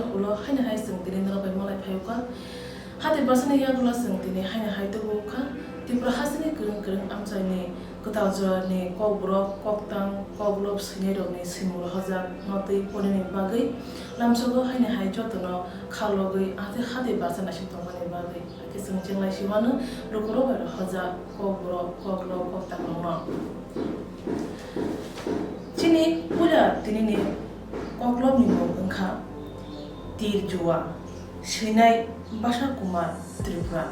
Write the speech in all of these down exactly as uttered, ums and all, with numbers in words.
Ulo haino hai chwng tini norok bai malai phai kha. Hati bwsani yagulo chwng tini haino hai tubu kha. Tripura hasteni kwrwng kwrwng amchaini kwtal jorani kokborok, koktang, koklob swinairokni swimung rohorjak no twi ponini bagwi lamsogo haino hai jotono kha logwi hati hati bwsa naising tongmani bagwi. Hakhe chwng chenglai siwano lukurok bai rohorjak kokborok, koklob, koktangrokno. Chini puila tinini koklopni mung wngkha Tir Jua, swinai Basa Kumar Tripura.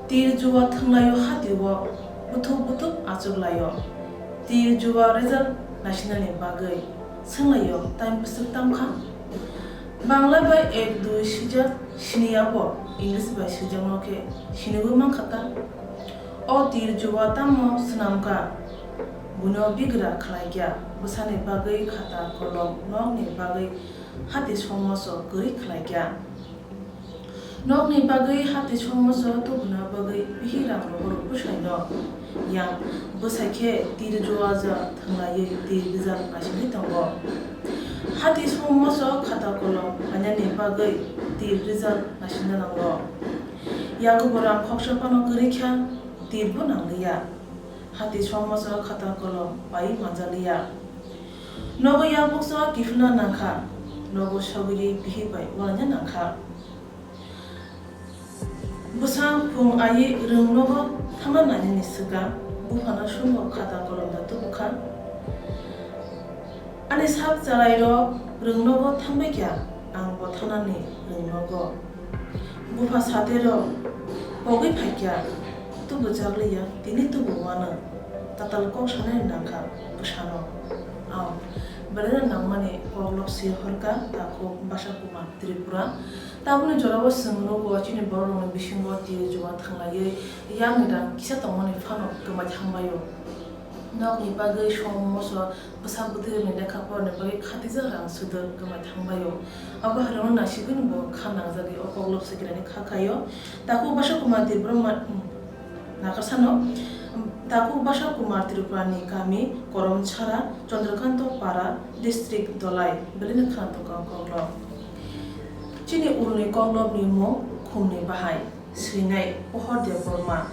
Tir Jua thwnglaio hatio buthuk buthuk achuklaio. Tir Jua result naisinani bagwi swnglaio time bwswk tamkha. Bangla bai ek dui swijak sini abo English bai swijakno khe siniwi mankha ta. O Tir Jua tamo swnamkha, buino bigra khlaikha, bwsani bagwi khata kolom, nokni bagwi hati songmoso kwrwi khlaikha. Nokni bagwi hati songmoso tubuna bagwi bihi rang rohoro bwsaino yang bwsai khe Tir Jua ja thwnglaiwi Tir result naisingwi tongo. Hati songmoso khata kolom phainani bagwi Tir result naisingna nango. Yago bo rang khoksa phano kwrwi kha, tir bo nangliya. Hati songmoso khata kolom pai manjaliya. Nogo yakbukso kiphilna nangkha, nogo sogwi bihi bai uanaina nangkha. Bwsa phung ayi rwng nogo thangna nainani swkang, buphano swngo khata kolom da tubukha. Ani sak chalairok rwng nogo thangbaikha, ang bo thanani rwng nogo. Bupha saterok pogwi phaikha, tubujakliya, tini tubu wano. Tatal kok sanani nangkha bwsano. Ang belai no nangmani koklop swi horkha, takhuk Basa Kumar Tripura. Tabukni jorao chwng nugo, chini bororokni bisingo Tir Jua thwnglaiwi yakni rang kisa tongmani phano kwmai thangbaio. Nokni bagwi som moso bwsa bwtwirokni lekha porani bagwi khatijak rang swdwk kwmai thangbaio. Abo haino naisigwino bo kha nangjagwi o koklop swkirani kha khaio. Takhuk Basa Kumar Tripura ma-, Nakarsano, takhuk Basa Kumar Tripurani kami Koromchara, Chandrakanta Para, district Dholai, belai no khana tongkha o koklop. Chini ulni koklopni mung Khumni Bahai, swinai Pohor Debbarma.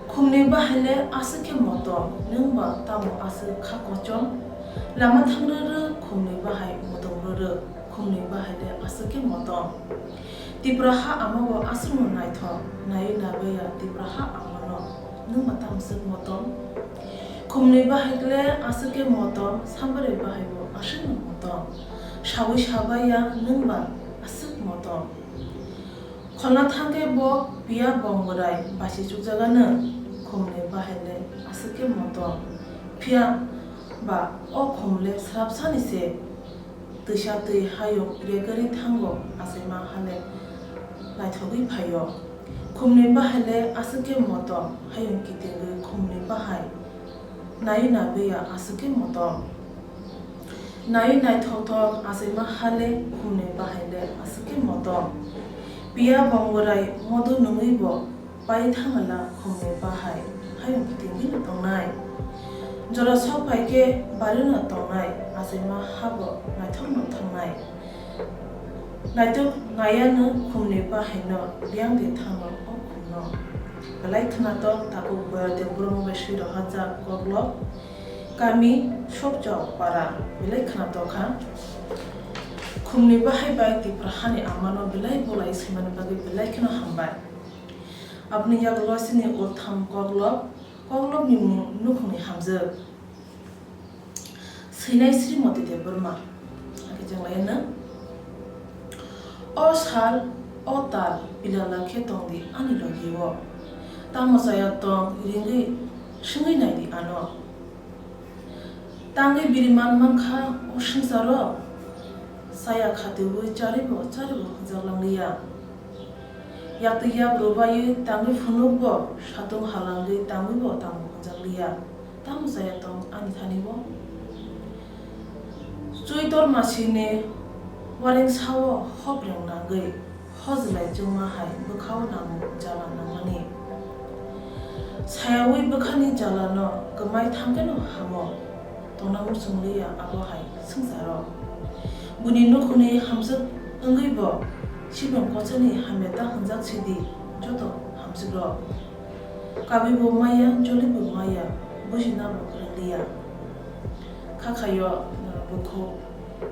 Khumni Bahai le aswk khe motom, nwng ba tamo aswk kha kochom? Lama thang rwrw Khumni Bahai motom rwrw, Khumni Bahai le aswk khe motom. Tipra ha ama bo aswkno naithok, naiwi nabaiya Tipra ha amano, nwng ba tamswk motom? Khumni bahai le aswk khe motom, Sambari bahai bo aswkno motom. Sawi sabaiya nwng ba aswk motom. Kholna thangkhe bo piya bongwrai basi chukjagano, Khumni bahai le aswk khe motom. Phiya ba o khum le srapsani se. Twisa twi hayung regarwi thango, achaima hale naithogwi phaio. Khumni bahai le aswk khe motom, hayung kitingwi Khumni bahai naiwi nabaiya aswk khe motom. Naiwi naithokthok achaima hale Khumni bahai le aswk khe motom. Piya bongwrai modo nungwi bo pai thangala Khumni bahai hayung kitingwino tongnai. Jora sok pai khe barino tongnai, achaima habo naithokno thangnai. Naitok naiya no Khumni bahai no biyang de thangno o khumno. Belai khwnatok takhuk Boyar Debbarma bai swi rohorjak koklop, kami Sopchao Para, belai khwnatok kha. Khumni bahai bai Tipra hani amano belai bolai swimani bagwi belai kheno hambai. Aboni yagulo chini ultham koklop, koklopni mung nukhungni hamjwk. Swinai Srimoti Debbarma. Hakhe chwng lai hwno, o sal, o tal, pilala khe tongdi ani logio. Tamo chaya tong ringwi swngwi naidi ano. Tangwi biri man mankha o swngcharo, chaya khatiwi charibo charibo hwnjak langliya. Yaktwi yak rwbaiwi tangwi phunukbo, satung halangwi tangwibo tamo hwnjakliya. Tamo chaya tong ani thani-o? Chwi tormasini warengsao hopreng nangwi, hojlai chwngma hai bwkhao nango jala nangmani. Sayaui bwkhani jalano kwmai thangkheno hamo, tongna muchungliya abo hai swngcharo. Buni nukhungni hamjwk wngwi bo sibung kochani hamya ta hwnjak sidi joto hamjwkrok. Kabwi bo maya, joli bo maya, bujina bo kwrwng liya. Kha khaio, uh, bukhuk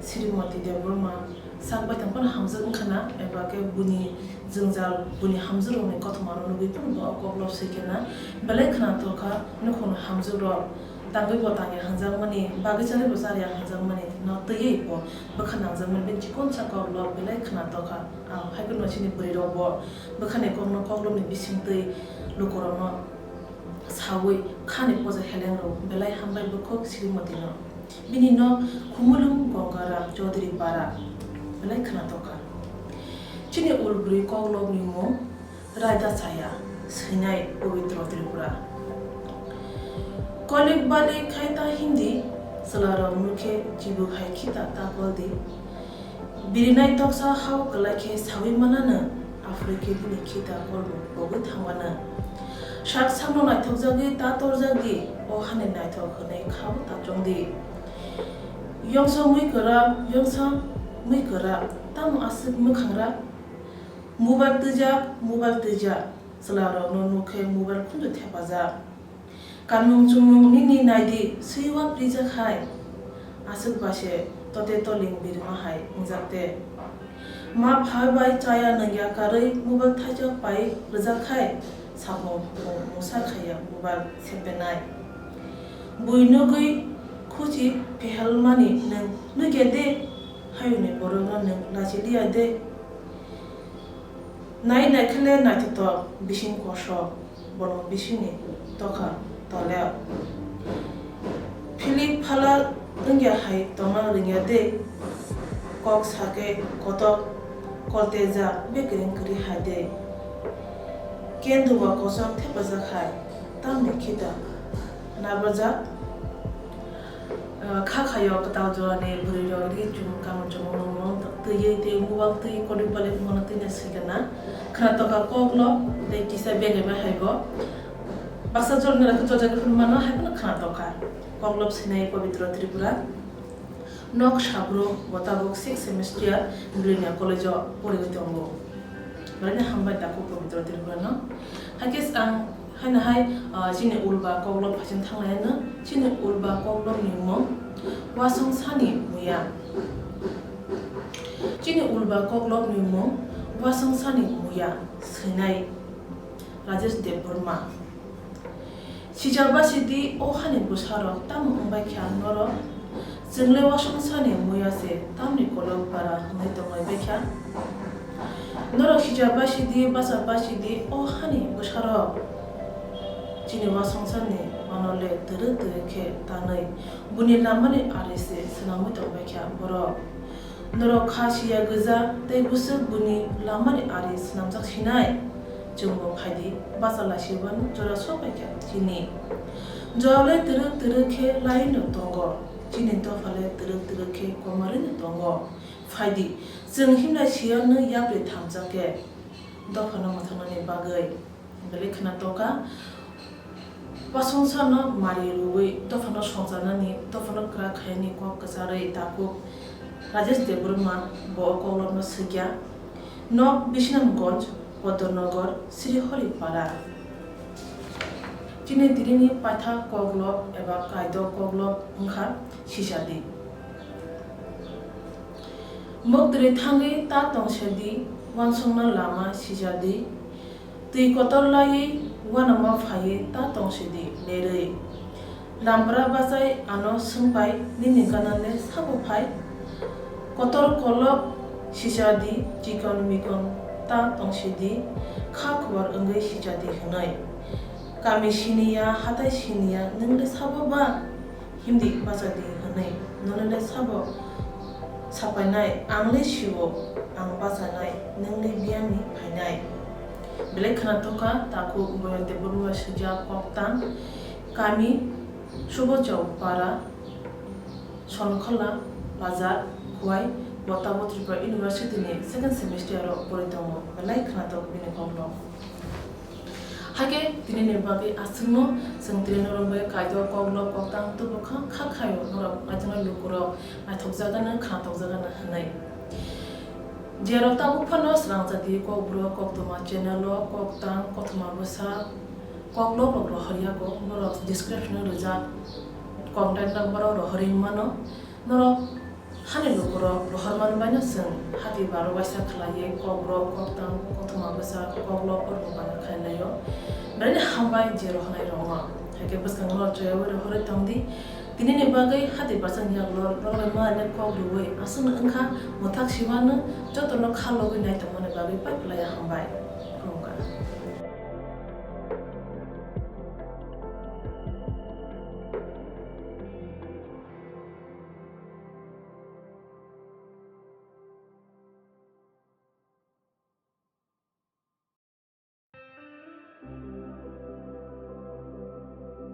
Srimoti Debbarma sak baithang phano hamjwk wngkhana, eba khe buni jwngjal, buni hamjwkrokni kothomano nugwi phano bo koklop swikhana, belai khwnathok kha, nukhungni hamjwkrok tangwi bo tangya hwnjakmani, bagwi charwi bo charya hwnjakmani no twiwi bo bwkha nangjakmani, bini chikonsa koklop belai khwnathok kha. Ang hai phano chini bwrwirok bo bwkhani kokno koklopni bisingtwi lukurokno sawi khani poja helengrok belai hambai bukhuk Srimotino. Bini nok Khumulwng Gongara Chaudhary Para belai khwnathok kha. Chini ulbwrwi koklopni mung Raida Chaya, swinai Pabitra Tripura. Kolik balik khai ta Hindi, chwlarok nukhe chibuk hai khita ta koldi. Birinai toksa hao kwlai khe sawi manano, aphuru khe bini khita kolbuk pogwi thangmano. Sak sakno naithokjagwi ta torjakdi, o hani naithok hwnwi khabo ta chongdi. Yongsa mui kwrak, yongsa mui kwrak, tamo aswk mwkhangra? Mobile twijak, mobile twijak, chwlarokno nukhe mobile khunju thepajak. Kanmung chumung nini naidi, swiwi prijak hai. Aswk ba se tote toling birma hai wngjak te. Ma pha bai chaya nungya karwi mobile thaijak pai rwjak khai, samung mungsa khaiya mobile sepenai. Bui nugwi khuchi phehelmani nwng nukya de, hayungni borokno nwng lachi liya de. Nai naikhele naithotok bising kosok, bolong bisingni tokha toleo. Philip phala wngya hai tongna rwngya de, kok sake kotok kolteja bekereng kwrwi hai de. Kenduba kosok thepajak hai, tamni khita nabajak. Ah, kha khaio kwtal jorani bwrwirok ri chum kamo chumung nungmung twiwi tei mobile twi kolik balik mano twina swikana. Khwnathok kha koklop tei kisa begaima haibo. Baksa jorani rakhe jorjagwi phano mano hai phano khwnathok kha. Koklop swinai Pabitra Tripura. Nok sabro bo tabuk sixth semester Brilliant College o poriwi tongo. Belai no hambai takhuk Pabitra Tripura no. Hakhe ang haino hai, ah, chini ulba koklop phaiching thanglai no, chini ulba koklop ni mung Wasong Sani Muya. Chini ulba koklop ni mung Wasong Sani Muya, swinai Rajesh Debbarma. Sijak basi di o hani bwsarok tamo wngbai kha norok? Chwngle Wasong Sani Muya se tamni kolok para hwnwi tonglai bai kha? Norok sijak basi di, bachak basi di o hani bwsarok. Chini Wasong Sani mano le twrwk twrwk khe tanwi buni lamani ari se swnamwi tongbai kha borok. Norok kha siya gwja tei bwswk buni lamani ari swnamjak sinai? Chwngbo phaidi, bacha laisibano jora sok bai kha chini. Jora le twrwk twrwk khe laino tongo, chini dopha le twrwk twrwk khe komarwino tongo. Phaidi, chwng himlai siyano yapri thamjak khe dophano mwthangnani bagwi. Belai khwnathok kha. Wasong Sano mari rwui dophano songcharnani, dophano kwrak khainani kok kwcharwi takhuk Rajesh Debbarma bo o koklopno swikya. Nok Bishnamganj, Podornagar, Srihari Para. Chini tinini paitha koklop eba kaitor koklop wngkha Sisadi. Muktwrwi thangwi ta tongse di, uansukna lama sija di, twi kotor laiwi uanama phaiwi ta tongse di lerwi. Lambra bachai ano swngpai, nini gana le sabo phai? Kotor kolok sija di, chikon mikon ta tongse di, kha khobor wngwi sija di hwnwi. Kami siniya, hatai siniya, nwng le sabo ba? Hindi bacha di hwnwi nono le sabo sapainai, ang le sio, ang bachanai, nwng le biyangni phainai. Belai khwnathok kha takhuk Boyante Bormani swijak kok tang, kami Subochao para, Sonkhola Bazar, Khowai, bo tabuk Tripura University ni second semester o pori tongo. Belai khwnathok bini kokno. Hakhe tinini bagwi aswkno chwng tini norok bai kaitor koklop koktang tubukha kha khaio norok naithoknai lukurok naithokjagano khnatokjagano hwnwi. Jerok tabuk phano swrang jati kokborok koktwma channel o koktang kothoma bwsa koklop rok rohor yago norok description o rijak contact number o rohorwi mano. Norok hani lukurok rohor manbaino chwng hati baro waisa khlaiwi kokborok koktang kothoma bwsa koklop rok bana khlainai-o. Belai hambai je rohornai rokno. Hakhe bwskango no chayawai rohorwi tongdi. Tinini bagwi hati bwsang yagulo norok bai manani kok rwui aswkno wngkha mwthak simano jotono kha logwi naitongmani bagwi pai belai hambai.